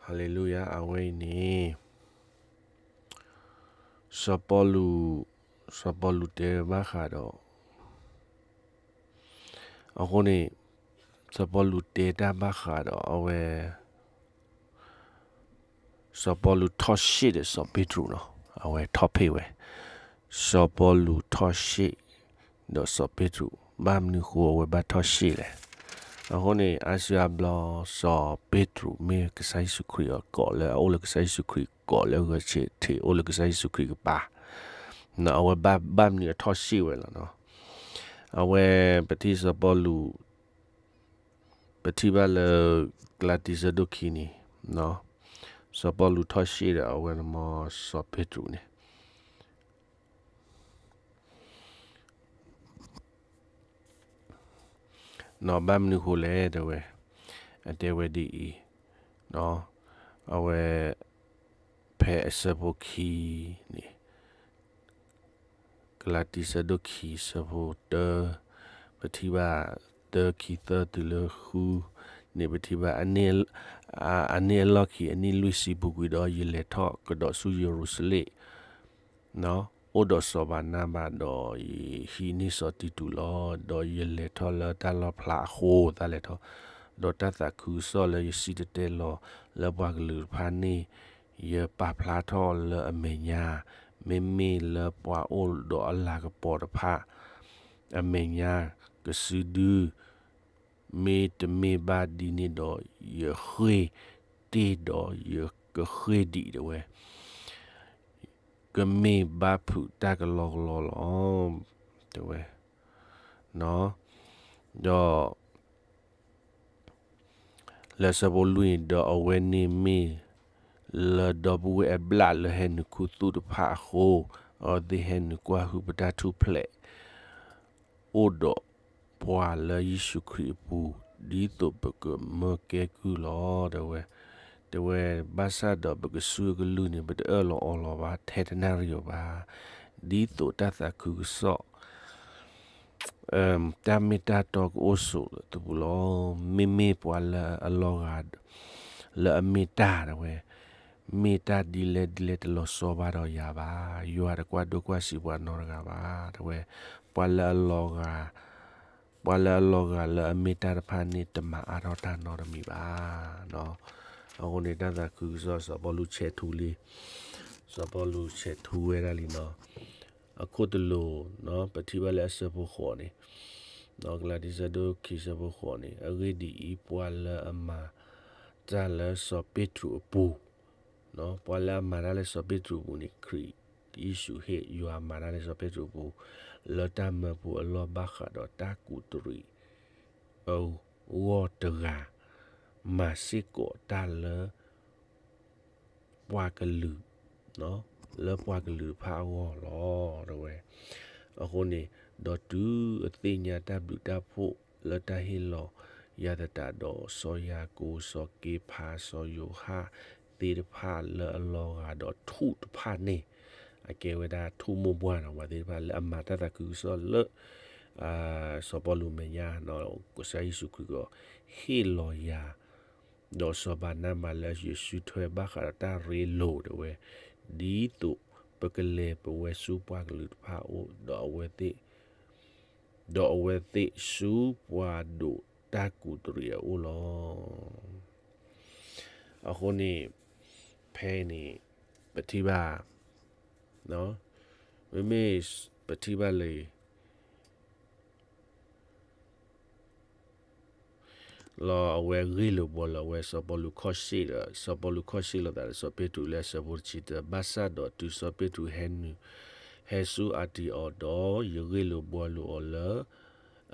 ဟါလ့လူယၤ, အဝဲအံၤန့ၣ် စီၤပီလူး, စီၤပီလူးတဲဘၣ်ဃးဒီး, အဃိန့ၣ် စီၤပီလူးတဲတၢ်ဘၣ်ဃးဒီးအဝဲ စီၤပီလူးထီၣ်ရှ့ၣ်ဒီးစီၤပ့းတရူးနီၤ, အဝဲထီၣ်ဖ့ၣ်ဝဲ, စီၤပီလူးထီၣ်ရှ့ၣ်ဒီးစီၤပ့းတရူး, ဘၣ်မနုၤဃိအဝဲဘၣ်ထီၣ်ရှ့ၣ်လဲၣ်. အဃိန့ၣ် အါစုအါဘျီ စီၤပ့းတရူးမ့ၢ်ကစၢ်ယ့ၣ်ၡူးခရံာ်အကိးလၢအအိၣ်လၢကစၢ်ယ့ၣ်ၡူးခရံာ်ကိးလၢဂဲၤဆၢထၢၣ်အိၣ်လၢကစၢ်ယ့ၣ်ၡူးခရံာ်ကပၤ, အဝဲဘၣ်မနုၤအထီၣ်ရှ့ၣ်ဝဲလီၤနီၤ. အဝဲပထံၣ်စီၤပီလူး ပထံၣ်ဘၣ်လၢ ကလၤတံ ဆၢဒိၣ်ခံန့ၣ်, စီၤပီလူးထီၣ်ရှ့ၣ်ဒီးအဝဲန့ၣ်မ့ၢ်စီၤပ့းတရူးန့ၣ်, ဘၣ်မနုၤဃိလဲၣ်တဲဝဲ, အတဲဝဲဒ်အံၤ, အဝဲ ဖဲအဆၢဖိခံန့ၣ် ကလၤတံ ဆၢဒိၣ်ခံ ဆၢဖိတၢ, ပထံၣ်ဘၣ်တၢ ခံ သၢ တုၤလၢဃုန့ၣ် ပထံၣ်ဘၣ် အန့ၣ်အလီၢ်ခံ အနံၣ်လွံၢ်ဆံပူၤကွံာ်ဒီး ယလဲၤထီၣ်ကဒီးဆူယရူၤၡလ့ၣ် အိၣ်ဒီးစီၤဘၤနါဘၤဒီး ယဟံးန့ၢ်စီၤတံတူးလီၤ. ဒီးယလဲၤထီၣ်လၢတၢ်လီၣ်ဖျါအဃိ တၢ်လဲၤထီၣ်, ဒီးတၢ်သးခုကစီၣ်လၢယစံၣ်တဲၤတဲလီၤလၢပှၤကလုာ်တဖၣ်န့ၣ် ယပာ်ဖျါထီၣ်လၢအမဲာ်ညါ, မ့မ့ၢ်လၢပှၤအိၣ်ဒီးအလၤကပီၤတဖၣ် အမဲာ်ညါ ကစုဒု မ့တမ့ၢ်ဘၣ်ဒ်န့ၣ်ဒီး ယဃ့ၢ်တ့ၢ်ဒီးယကဃ့ၢ်ဒံးတဲဝဲ, ကမ့ၢ်ဘါဖုးတၢ်ကလီကလီလီၤ တဲဝဲ, ဒီး လၢဆၢဖိလွံၢ်န့ၣ် ဒီးအဝဲန့ၣ်မ့ၢ်လၢဒီပုၢ်ဝဲၢ်အဘျၣ်လၢဟဲနုာ်ခူသူၣ်တဖၣ်အဃိ, အဝဲသ့ၣ်ဟဲနုာ်ကွၢ်ဟုၣ်ပတၢ်ထူၣ်ဖျဲး အိၣ်ဒီးပှၤလၢယ့ၣ်ၡူးခရံာ်အပူၤ, ဒ်သိးပကမၢကဲကုၢ်လီၤ တဲဝဲ, တဲဝဲ, ဘၣ်ဆၣ်ဒီးပကစုအကလုၢ်န့ၣ် ပတအၢၣ်လီၤအီလီၤဘၣ် ထဲတနၣ်ရံၣ်အီၤဘၣ်, ဒ်သိးတၢ်သးခုကစီၣ် တၢ်မ့ၢ်တၢ်တီကအိၣ်ဆိးသပူၤလီၤ. မ့မ့ၢ်ပှၤလၢအလီၤဂာ် လၢအမ့ၢ်တၢ်တဲဝဲ, မ့ၢ်တၢ်ဒ်လဲၣ်ဒ်လဲၣ်တလီၤဆီဘၣ်ဒီးယၤဘၣ်, ယွၤတကွၢ်ဒိကွၢ်ဆံးပှၤနီတဂၤဘၣ် တဲဝဲ, ပှၤလၢအလီၤဂာ် ပှၤလၢအလီၤဂာ်လၢအမ့ၢ်တၢ်တဖၣ်န့ၣ် တမၤအါထီၣ်တၢ်နီတမံၤဘၣ်. အဃိန့ၣ် တၢ်သးခုကစီၣ် စီၤပီလူးဆဲးထူလံ, စီၤပီလူးဆဲးထူဝဲဒၣ်လံနီၤ. အခိၣ်တလိၤ ပထံၣ်ဘၣ်လၢအဆၢဖိဃိးန့ၣ်, ကလၤတံ ဆၢဒိၣ်ခံ ဆၢဖိဃိးန့ၣ်, အဂ့ၢ်ဒ်အံၤ, ပှၤလၢအမၤတၢ်လၢစီၤပ့းတရူးအပူၤ, ပှၤလၢအမၤတၢ်လၢစီၤပ့းတရူးအပူၤန့ၣ် ခရံာ်ယ့ၣ်ၡူးဟ့ၣ်ယွၤမၤတၢ်လၢစီၤပ့းတရူးအပူၤ, လၢတၢ်မၢပူၤအလီၢ်ဘၣ်ဃးဒီးတၢ်ကူးတရံးအဂီၢ်တဂၤ, မၤစ့ၢ်ကီးတၢ်လၢ ပှၤကလုာ်, လၢပှၤကလုာ်တဖၣ်အဂီၢ်လီၤ တဲဝဲ. အဃိန့ၣ်, ဒီးတုၤအသ့ၣ်ညါတၢ်ဘျုးတၢ်ဖှိၣ်လၢတၢ်ဟ့ၣ်လီၤယၤသတးဒီး စီၤယၤကိာ် စီၤက့ဖး စီၤယိၤဟၣ်သ့ၣ်တဖၣ်လၢအလီၤဂာ်ဒီးထူၣ်တဖၣ်န့ၣ်, အကဲဝဲဒၣ်ထူၣ်မိၢ်ပှၢ်နီၤ, ပှၤသ့ၣ်တဖၣ်လၢအမၤတၢ်သးခုကစီၣ်လၢ စီၤပီလူးမဲာ်ညါ, ကစၢ်ယ့ၣ်ၡူးခရံာ်ကဟ့ၣ်လီၤယၤ ဒီးစီၤဘၤနါဘၤလၢယစုထွဲဘၣ်ဃးဒီးတၢ်ရ့လိာ်တဲဝဲ, ဒ်သိးပကလဲၤပဝဲဆူပှၤကလုာ်တဖၣ်အအိၣ်, ဒီးအဝဲသ့ၣ်, ဒီးအဝဲသ့ၣ်ဆူပှၤဒိးတၢ်ကူးတရံးအအိၣ်လီၤ. အဃိန့ၣ်, ဖဲအံၤန့ၣ်, ပထံၣ်ဘၣ်, မ့မ့ၢ်ပထံၣ်ဘၣ်လၢ လီၤအဝဲဂ့ၢ်လိာ်ဘှီလၢအဝဲစီၤပီလူးခီၣ်ရှ့ၣ်ဒီး စီၤပီလူးခီၣ်ရှ့ၣ်လိာ်သးဒီးစီၤပ့းတရူးလၢအဆၢဖိတဆံတၢ, ဘၣ်ဆၣ်ဒီးတုၤစီၤပ့းတရူးဟဲနုာ်, ဟဲဆူအၤတံၤအီးဒီး ယဂ့ၢ်လိာ်ဘှီလိာ်အီၤလၢ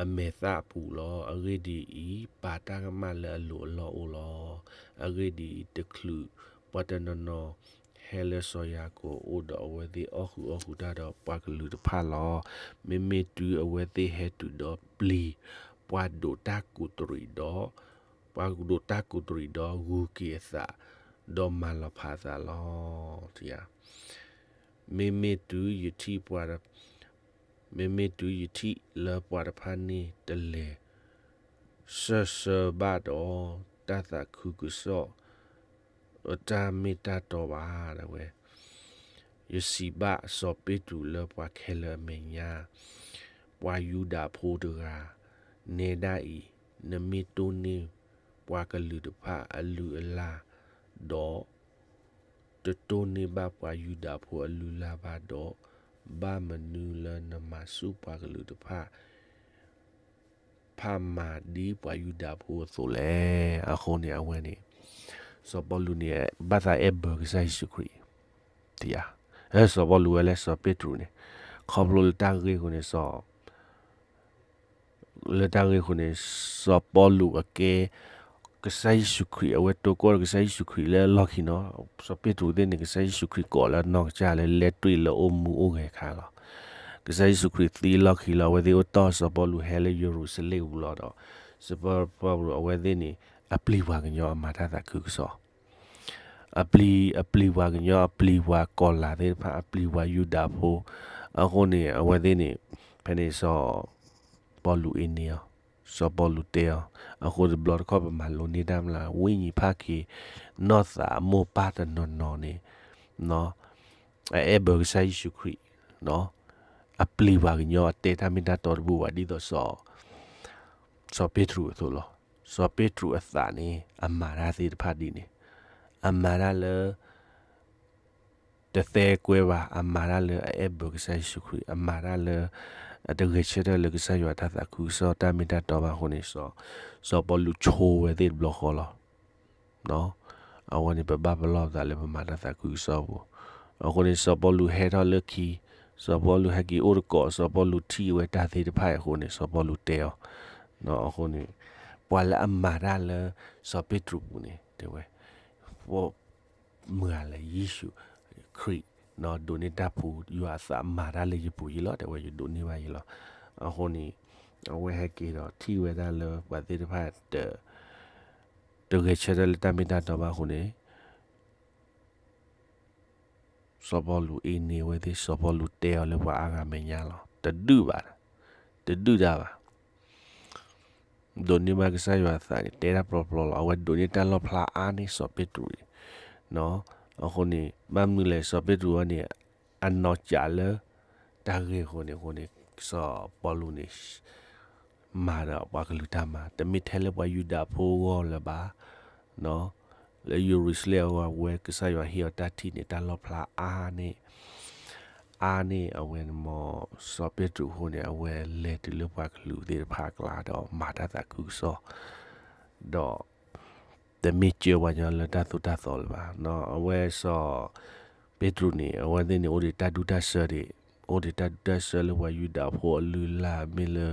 အမဲာ်သၣ်အပူၤလီၤ. အဂ့ၢ်ဒ်အံၤ, ပာ်တၢ်ကမၣ်လၢအလိၤအလီၢ်အိၣ်လီၤ. အဂ့ၢ်ဒ်အံၤ, တချုးပှၤတနီၤနီၤ ဟဲလၢစီၤယၤကိာ်အအိၣ်ဒီး အဝဲသ့ၣ်အီၣ်ဃုာ်အီၣ်ဃုာ်တၢ်ဒီးပှၤကလုာ်တဖၣ်လီၤ. မ့မ့ၢ်တုၤအဝဲသ့ၣ်ဟဲတုၤဒီးပျံၤ ပှၤဒိးတၢ်ကူးတရံးဒီး, ပှၤဒိးတၢ်ကူးတရံးဒီးဂုၤက့ၤအသး, ဒီးမၤလီၤဖးအသးလီၤ. မ့မ့ၢ်တုၤယထံၣ်ပှၤ, မ့မ့ၢ်တုၤယထံၣ်လၢပှၤတဖၣ်န့ၣ်တလဲၤ ဆၢဆၢဘၣ်ဒီး တၢ်သးခုကစီၣ် အတၢ်မ့ၢ်တၢ်တီဘၣ် တဲဝဲ. ယစံးဘၣ်စီၤပ့းတရူးလၢပှၤခဲလၢာ်အမဲာ်ညါ, ပှၤယူဒၤဖိတဂၤ နဲဒၣ်အံၤ, နမ့ၢ်တိၢ်န့ၢ်ပှၤကလုာ်တဖၣ်အလုၢ်အလၢ်, ဒီး တတိၢ်န့ၢ်ဘၣ်ပှၤယူဒၤဖိအလုၢ်အလၢ်ဘၣ်ဒီး, ဘၣ်မနုၤလၢနမၤဆူၣ်ပှၤကလုာ်တဖၣ် ဖးမၤဒ်ပှၤယူဒၤဖိအသိးလဲၣ်. အဃိန့ၣ် အဝဲန့ၣ် စီၤပီလူးန့ၣ် ဘၣ်သးအဲၣ်ဘၢကစၢ်ယ့ၣ်ၡူးခရံာ်, တယၤ, စီၤပီလူးဝဲလၢစီၤပ့းတရူးန့ၣ်, ခီဖျိလၢတၢ်ဂ့ၢ်အဃိန့ၣ် စီၤ လၢတၢ်ဂ့ၢ်အဃိန့ၣ် စီၤပီလူးအကဲ ကစၢ်ယ့ၣ်ၡူးခရံာ် အဝဲတိၢ်ကီၢ်ဒီးကစၢ်ယ့ၣ်ၡူးခရံာ်လၢအလီၢ်ခံနီၤ. စီၤပ့းတရူးသ့ၣ်န့ၣ် ကစၢ်ယ့ၣ်ၡူးခရံာ်ကိးလၢအနီၢ်ကစၢ်လၢလဲၤတွံၢ်လၢအိၣ်မူအိၣ်ဂဲၤအခါလီၤ. ကစၢ်ယ့ၣ်ၡူးခရံာ်သံအလီၢ်ခံလီၤ အဝဲသ့ၣ်အိၣ်တီၢ်စီၤပီလူးဟဲလၢယရူၤၡလ့ၣ်ပူၤလီၤဒီး စီၤပီလူးအဝဲသ့ၣ်န့ၣ် အပျံၤပှၤကညီအမၤတၢ်သးခုကစီၣ် အပျံၤ, အပျံၤပှၤကညီ, အပျံၤပှၤကီၤလၤသ့ၣ်တဖၣ်, အပျံၤပှၤယူဒၤဖိ, အဃိန့ၣ် အဝဲသ့ၣ်န့ၣ် ဖဲန့ၣ်စီၤပီလူးအ့န့ၢ်အီၤ, စီၤပီလူးတဲအီၤ, အဃိတဘျီတခီၣ်ပမၤလိန့ၢ်တၢ်မးလၢ ဝိညာဉ်ဖးက့ၤ နီၢ်သးအမိၢ်ပၢ်တနီၤနီၤန့ၣ် အအဲၣ်ဘၢကစၢ်ယ့ၣ်ၡူးခရံာ်, အပျံၤပှၤကညီ အတဲတၢ်မ့ၢ်တၢ်တီတဘူၣ်ဘၣ် ဒ်သိးစီၤ စီၤပ့းတရူးအသိးလီၤ. စီၤပ့းတရူးအသးန့ၣ် အမၤတၢ်သ့ၣ်တဖၣ်ဒ်န့ၣ်, အမၤတၢ်လၢ တသဲကွဲဘၣ်, အမၤတၢ်လၢအအဲၣ်ဘၢကစၢ်ယ့ၣ်ၡူးခရံာ်, အမၤတၢ်လၢ အတဂဲၤဆၢထၢၣ်လၢကစၢ်ယွၤတၢ်သးခုကစီၣ်တၢ်မ့ၢ်တၢ်တီဘၣ်အဃိန့ၣ် စီၤပီလူးဆိဝဲသ့ၣ်တဘျီဃီလီၤ. အဝဲန့ၣ်ပဘၣ်ပလီၢ်ပသးလၢပမၤတၢ်သးခုကစီၣ်ပူၤ, အဃိန့ၣ် စီၤပီလူးဟဲထီၣ်လၢခံ, စီၤပီလူးဟဲက့ၤအိၣ်တကိး, စီၤပီလူးထံၣ်ဝဲတၢ်သ့ၣ်တဖၣ်အဃိန့ၣ် စီၤပီလူးတဲအီၤ, အဃိန့ၣ် ပှၤလၢအမၤတၢ်လၢစီၤပ့းတရူးပူၤန့ၣ် တဲဝဲ မုၢ်ဂၤလဲၣ် ယ့ၣ်ၡူးခရံာ် ဒိးန့ၢ်တၢ်ဖှူ ယွၤအသးမၤတၢ်လၢယပူၤယံလီၤ တဲဝဲ ယဒိးန့ၢ်ဘၣ်ယံလီၤ. အဃိန့ၣ် အဝဲဟဲက့ၤဒီးထံၣ်ဝဲဒၣ်လၢပှၤသ့ၣ်တဖၣ် တဂဲၤဆၢထၢၣ်လၢတၢ်မ့ၢ်တၢ်တီဘၣ်အဃိန့ၣ် စီၤပီလူးအ့န့ၢ်အဝဲသ့ၣ် စီၤပီလူးတဲအီၤလၢပှၤအါဂၤမဲာ်ညါလီၤ. တဒုးဘၣ်, တဒုးတၢ်ဘၣ် ဒိးန့ၢ်ဘၣ်ကစၢ်ယွၤအသးန့ၣ် တဲတၢ်ပျီပျီလီၤ. အဝဲဒိးန့ၢ်တၢ်လီၣ်ဖျါအါန့ၢ်စီၤပ့းတရူးန့ၣ်, အဃိန့ၣ် ဘၣ်မနုၤလဲၣ် စီၤပ့းတရူးဝဲန့ၣ် အနီၢ်ကၠးလၢ တၢ်ဂ့ၢ်အဃိန့ၣ် အဃိန့ၣ် စီၤပီလူးန့ၣ် မၤဒီးပှၤကလုာ်တၢ်မၤ တမ့ၢ်ထဲလၢပှၤယူဒၤဖိအဂီၢ်လၢၤဘၣ် လၢယရူၤၡလ့ၣ်အဂီၢ် အဝဲကစၢ်ယွၤဟ့ၣ်အီၤတၢ်ထံၣ်န့ၣ် တၢ်လီၣ်ဖျါအါန့ၢ် အါန့ၢ်အဝဲန့ၣ်မ့ၢ် စီၤပ့းတရူးအဃိန့ၣ် အဝဲလဲၤတုၤလၢပှၤကလုာ်သ့ၣ်တဖၣ်အကျါဒီးမၤတၢ်သးခုကစီၣ် ဒီး တမ့ၢ်ကၢပှၤကညီလၢတၢ်သိၣ်တၢ်သီလၢၤဘၣ်. အဝဲစီၤပ့းတရူးန့ၣ် အဝဲသ့ၣ်န့ၣ် အိၣ်ဒံးတၢ်ဒူတၢ်ဆၢဒံး, အိၣ်ဒံးတၢ်ဒူတၢ်ဆၢလၢပှၤယူဒၤဖိအလုၢ်အလၢ် မ့ၢ်လၢ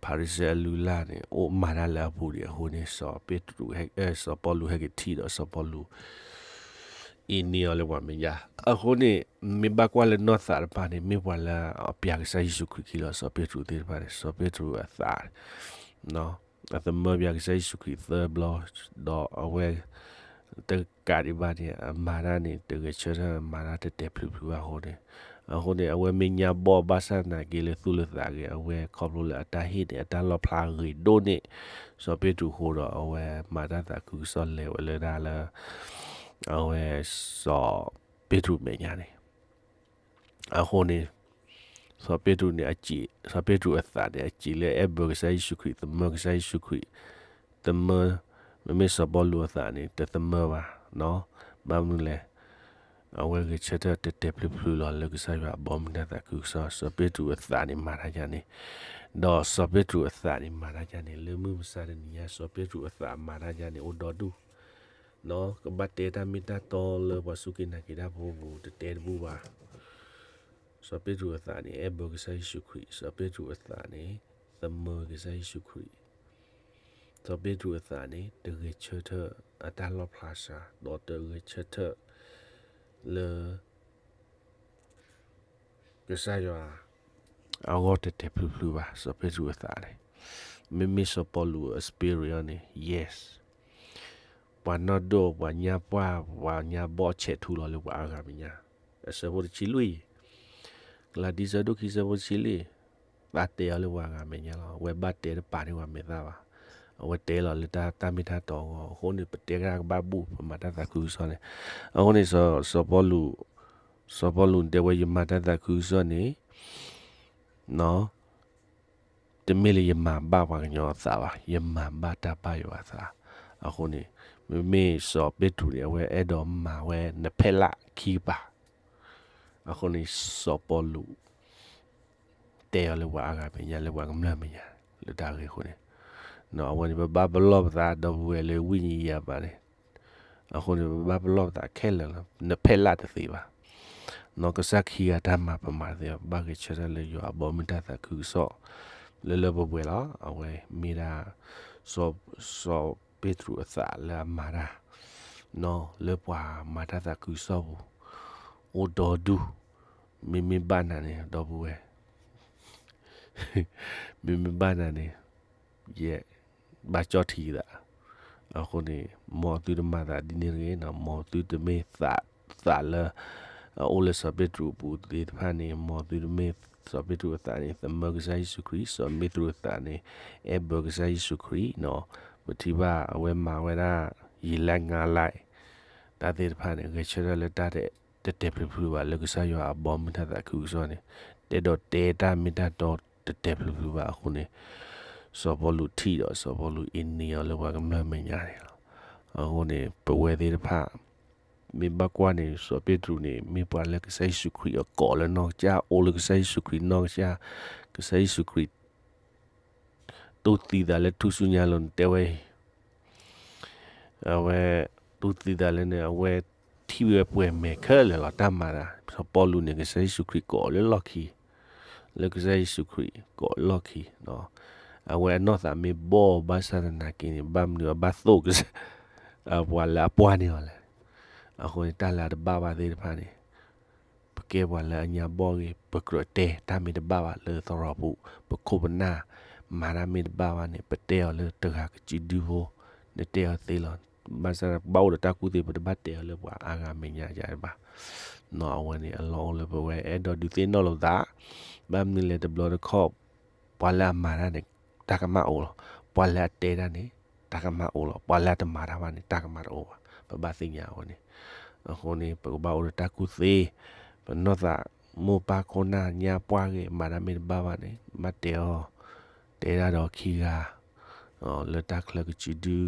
ဖၤရံၤၡဲအလုၢ်အလၢ်န့ၣ် အိၣ်မၤတၢ်လၢအပူၤဒံးအဃိန့ၣ် စီၤပ့းတရူး စီၤပီလူးဟဲက့ၤထံၣ်ဒီးစီၤပီလူး အ့န့ၢ်အီၤလၢပှၤမဲာ်ညါ. အဃိန့ၣ် မ့ၢ်ဘၣ်ကွၢ်လၢနီၢ်သးတဖၣ်န့ၣ် မ့ၢ်ပှၤလၢအပျံၤကစၢ်ယ့ၣ်ၡူးခရံာ်ခံလီၤ. စီၤပ့းတရူးသ့ၣ်တဖၣ်န့ၣ် စီၤပ့းတရူးအသး အသမၢပျံၤကစၢ်ယ့ၣ်ၡူးခရံာ်သၢဘျီ, ဒီးအဝဲ တကးဒံးဘၣ်န့ၣ် အမၤတၢ်န့ၣ် တဂဲၤဆၢထၢၣ် မၤတၢ်တဲာ်တဲာ်ဖျုးဖျုးဘၣ်အဃိန့ၣ်, အဃိန့ၣ် အဝဲမ့ၢ်ညါဘီၣ်ဘၣ်ဆၣ်သနာ်က့လၢသူၣ်လၢသးဂ့ၤ အဝဲခီဖျိလၢအတၢ်ဟ့ၣ်န့ၣ် အတၢ်လီၣ်ဖျါဂ့ၤဒိၣ်န့ၢ် စီၤပ့းတရူးအဃိဒီး အဝဲမၤတၢ်သးခုကစီၣ်လဲၤဝဲလၢဒၣ်လၢ အဝဲစီၤပ့းတရူးမဲာ်ညါန့ၣ် အဃိန့ၣ် စီၤပ့းတရူးန့ၣ် စီၤပ့းတရူးအသးန့ၣ် အစံးလၢအဲၣ်ဘၢကစၢ်ယ့ၣ်ၡူးခရံာ် သမၢကစၢ်ယ့ၣ်ၡူးခရံာ်, သမၢ, မ့မ့ၢ်စီၤပီလူးအသးန့ၣ် တသမၢဘၣ်, ဘၣ်မနုၤလဲၣ်, အဝဲဂဲၤဆၢထၢၣ်တဲာ်တဲာ်ဖျုးဖျုးလီၤလၢကစၢ်ယွၤအဘီမုၢ်တၢ်သးခုကစီၣ်, စီၤပ့းတရူးအသးန့ၣ်မၤတၢ်ယၤန့ၣ်, ဒီးစီၤပ့းတရူးအသးန့ၣ် မၤတၢ်ယၤန့ၣ် လၢမုၢ်မဆါတနံၤညါ စီၤပ့းတရူးအသးမၤတၢ်ယၤန့ၣ် အိၣ်ဒီဒူၣ် ကဘၣ်တဲတၢ်မ့ၢ်တၢ်တီလၢပှၤစူၢ်က့ၤနာ်က့ၤတၢ်ဖိပူၤ တတဲတဘူၣ်ဘၣ်. စီၤပ့းတရူးအသးန့ၣ် အဲၣ်ဘၢကစၢ်ယ့ၣ်ၡူးခရံာ်, စီၤပ့းတရူးအသးန့ၣ် သမၢကစၢ်ယ့ၣ်ၡူးခရံာ်, စီၤပ့းတရူးအသးန့ၣ် တဂဲၤဆၢထၢၣ်အတၢ်လီၣ်ဖျါစှၤ ဒီးတဂဲၤဆၢထၢၣ်လၢ ကစၢ်ယွၤအဂီၢ်တဲာ်တဲာ်ဖျုးဖျုးဘၣ် စီၤပ့းတရူးအသးန့ၣ်, မ့မ့ၢ်စီၤပီလူးအ spirit အံၤန့ၣ် yes ပှၤနီၢ်ဒိၣ် ပှၤညါပှၢ် ပှၤညါဘီၣ်ဆဲးထူလီၤလၢပှၤအါဂၤမဲာ်ညါ, အဆၢဖိတဆံလွံၢ်, ကလၤတံ ဆၢဒိၣ်ခံ ဆၢဖိတဆံလွံၢ်, သးတဲအီၤလၢပှၤအါဂၤမဲာ်ညါလီၤ. အဝဲဘၣ်တဲတပာ်န့ၢ်ပှၤမဲာ်သၣ်ဘၣ်, အဝဲတဲလီၤလၢတၢ် တၢ်မ့ၢ်တၢ်တီအဂီၢ်, အဃိန့ၣ် ပတဲကဒါကဘၣ်ဘူၣ် ပမၤတၢ်သးခုကစီၣ်န့ၣ်, အဃိန့ၣ် စီၤ စီၤပီလူး, စီၤပီလူးတဲဝဲ ယမၤတၢ်သးခုကစီၣ်န့ၣ် တမ့ၢ်လၢယမၤဘၣ်ပှၤကညီအသးဘၣ်, ယမၤဘၣ်တၢ်ဘၣ်ယွၤအသး. အဃိန့ၣ် မ့မ့ၢ်စီၤပ့းတရူးန့ၣ် အဝဲအဲၣ်ဒိးမၤဝဲနဖဲလၣ်ခံကပၤ. အဃိန့ၣ် စီၤပီလူး တဲအီၤလၢပှၤအါဂၤမဲာ်ညါ လၢပှၤကမျၢၢ်မဲာ်ညါ လၢတၢ်ဂ့ၢ်အဃိန့ၣ်, အဝဲန့ၣ် ပဘၣ်ပလီၢ်ပသး ဒီပုၢ်ဝဲၢ်လၢဝိညာဉ်ရေးအပၤန့ၣ်, အဃိန့ၣ် ပဘၣ်ပလီၢ်ပသးခဲလၢာ်လီၤ. နဖဲလၣ်တသ့ဘၣ်. နီၢ်ကစၢ်ခံဂၤတၢ်မၤပမၤတသ့ဘၣ်, ပဘၣ်ဂဲၤဆၢထၢၣ်လၢယွၤအဘီမုၢ်တၢ်သးခုကစီၣ် လၢလၢပှဲၤပှဲၤလီၤ. အဝဲမ့ၢ်ဒၣ် စီၤ စီၤပ့းတရူးအသးလၢအမၤတၢ် နီၢ်လၢပှၤမၤတၢ်သးခုကစီၣ်ပူၤ အိၣ်ဒီဒူၣ်, မ့မ့ၢ်ဘၣ်နၤန့ၣ် ဒီပုၢ်ဝဲၢ် မ့မ့ၢ်ဘၣ်နၤန့ၣ် ယဘၣ်ကၠီၣ်ထံသး. အဃိန့ၣ် မ်သုတမၤသးဒ်န့ၣ်တဂ့ၤ, မ်သုတမ့ၢ်သး သးလၢ အအိၣ်လၢစီၤပ့းတရူးအပူၤသ့ၣ်တဖၣ်န့ၣ်, မ်သုတမ့ၢ် စီၤပ့းတရူးအသးန့ၣ် သမၢကစၢ်ယ့ၣ်ၡူးခရံာ်, စီၤပ့းတရူးအသးန့ၣ် အဲၣ်ဘၢကစၢ်ယ့ၣ်ၡူးခရံာ်နီၤ. ပထံၣ်ဘၣ်အဝဲမၤဝဲဒၣ် ယံာ်လၢငါးလါ တၢ်သ့ၣ်တဖၣ်န့ၣ် ဂဲၤဆၢထၢၣ်လၢတၢ်တတဲာ်ဖျုးဖျုးဘၣ် လၢကစၢ်ယွၤအဘီမုၢ်တၢ်သးခုကစီၣ်န့ၣ်, တဲဒီးတဲတၢ်မ့ၢ်တၢ်တီတတဲာ်ဖျုးဖျုးဘၣ်အဃိန့ၣ်, စီၤပီလူးထံၣ်ဒီး စီၤပီလူးအ့န့ၤအီၤလၢပှၤကမျၢၢ်မဲာ်ညါန့ၣ်လီၤ. အဃိန့ၣ် ပဝဲသ့ၣ်တဖၣ် မ့ၢ်ဘၣ်ကွၢ်န့ၣ် စီၤပ့းတရူးန့ၣ် မ့ၢ်ပှၤလၢကစၢ်ယ့ၣ်ၡူးခရံာ်အကိးလၢနီၢ်ကစၢ်, အိၣ်လၢကစၢ်ယ့ၣ်ၡူးခရံာ်နီၢ်ကစၢ်, ကစၢ်ယ့ၣ်ၡူးခရံာ် တူၢ်သံသးလၢထူၣ်စုညါလိၤန့ၣ် တဲဝဲအံၤ အဝဲ တူၢ်သံသးလၢန့ၣ် အဝဲထံၣ်ဝဲပှဲၤမဲာ်ခဲလၢာ်လီၤ တၢ်မၤသး. စီၤပီလူးန့ၣ် ကစၢ်ယ့ၣ်ၡူးခရံာ်ကိးအီၤလၢလီၢ်ခံ, လၢကစၢ်ယ့ၣ်ၡူးခရံာ်ကိးလၢလီၢ်ခံ, အဝဲအနီၢ်သးမ့ၢ်ဘီၣ်ဘၣ်ဆၣ်သနာ်က့န့ၣ် ဘၣ်မနုၤအဘၣ်သိၣ်ကစၢ် ပှၤလၢအပှၢ်န့ၢ်အီၤလဲၣ်. အဃိန့ၣ် တၢ်လၢအတဘၣ်ဘၣ်သ့ၣ်တဖၣ်န့ၣ် ပကဲပှၤလၢအညါဘီၣ်ဂ့ၤ, ပကြၢးတဲတၢ်မ့ၢ်တဘၣ်ဘၣ်လၢသရိာ်ပူၤ, ပခိၣ်ပနၢ် မၤတၢ်မ့ၢ်တဘၣ်ဘၣ်န့ၣ် ပတဲအီၤလၢတဂၤကစုဒုဖိ, နတဲအီၤသ့လီၤ. ဘၣ်ဆၣ်ပဘၣ်အိၣ်ဒီးတၢ်ကူၣ်သ့ ပတဘၣ်တဲအီၤလၢပှၤအါဂၤမဲာ်ညါယၤဘၣ်. နီၤ အဝဲန့ၣ် အလီၢ်အိၣ်လၢပဝဲအဲၣ်ဒိးဒုးသ့ၣ်နီၣ်လိာ်သး, ဘၣ်မနုၤလဲၣ်တဘျီတခီၣ် ပှၤလၢအမၤတၢ်န့ၣ် တၢ်ကမၣ်အိၣ်လီၤ. ပှၤလၢအတဲတၢ်န့ၣ် တၢ်ကမၣ်အိၣ်လီၤ. ပှၤလၢအတမၤတၢ်ဘၣ်န့ၣ် တၢ်ကမၣ်တအိၣ်ဘၣ်. ပဘၣ်သ့ၣ်ညါအဝဲန့ၣ်. အဃိန့ၣ် ပကဘၣ်အိၣ်ဒီးတၢ်ကူၣ်သ့, ပနီၢ်သးမိၢ်ပၢ်ခိၣ်နၢ်ညါပှၢ်ဂ့ၤ မၤတၢ်မ့ၢ်တဘၣ်ဘၣ်န့ၣ် ဘၣ်တဲအီၤ, တဲတၢ်ဒီးခံဂၤ လၢတၢ်ချၢကစုဒု,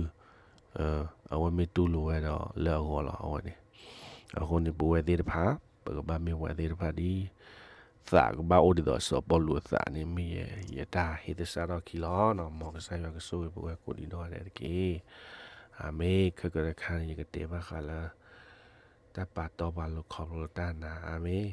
အဝဲမ့ၢ်တူၢ်လိာ်ဝဲဒီးလၢအဂီၢ်လီၤ အဝဲန့ၣ်. အဃိန့ၣ် ပဝဲသ့ၣ်တဖၣ် ပကဘၣ်မ့ၢ်ပှၤသ့ၣ်တဖၣ်ဒ် သးကဘၣ်အိၣ်ဒ်သိးစီၤပီလူးအသးန့ၣ်မ့ၢ်ယဲ ယတၢ်ဟ့ၣ်သဆၣ်ထီၣ်ခံလီၤ. မ်ကစၢ်ယွၤကဆိၣ်ဂ့ၤပဝဲကိးဒံးနီၢ်ဂၤဒဲးတက့ၢ်. အၤမ့ၣ်. ခဲကနံၣ်တခါန့ၣ် ယကတဲဘၣ်ဃးလၢ တၢ်ပာ်တီပှၤလိၤခီဖျိလၢတၢ်နာ်. အၤမ့ၣ်.